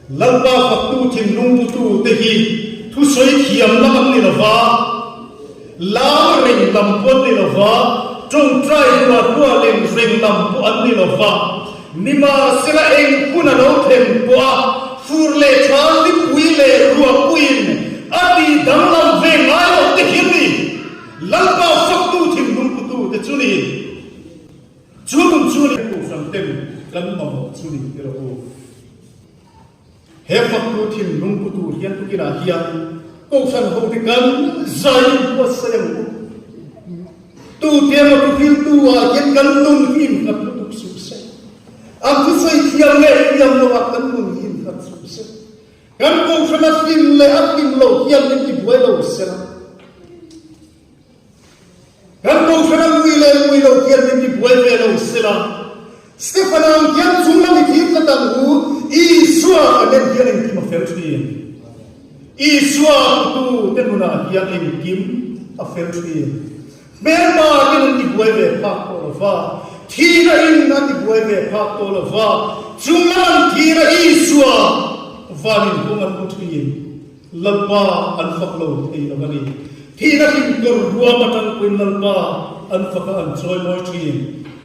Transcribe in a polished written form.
Lalpa faktu thinlung putu te hi thusawi thiam lam an ni lo va, lam reng lam pawh an ni lo va, tawngtai hluah hluah leng reng lam pawh an ni lo va. Nimahsela eng hun a lo thlen pawh a fur leh tha lipui leh ruahpuiin a tih danglam ve ngai loh te hi an ni. Lalpa faktu thinlung putu te chu ni. Chu nun chu ni Kohhran ten kan mamawh chu ni ti rawh u. He faktu thinlung pu tur hian tukinah hian Kohhran hote kan zai in buatsaih ang u. Tu te emaw thu hriltu ah hian kan nun hi innghat lutuk suh se. An thusawi thiam leh thiam lo ah kan nun hi innghat suh se. Kan Kohhran a hlim leh a hlim lo hian min ti buai lo sela. Kan Kohhran a ngui leh ngui lo hian min ti buai ve lo sela, Stefana ang hian chung lam i thir tlat ang u, Isua kan en hian engkim a fel thin. Isua putu te nunah hian engkim a fel thin. Hmelma ten an ti buai ve phak tawh lo va, thihna in a ti buai ve phak tawh lo va, chung lam an thir a Isua van inhawng an hmu thin. Lalpa an fak lo thei lo a ni. Thihna hlim kawr ruam atang pawhin Lalpa an fak a an chawimawi thin.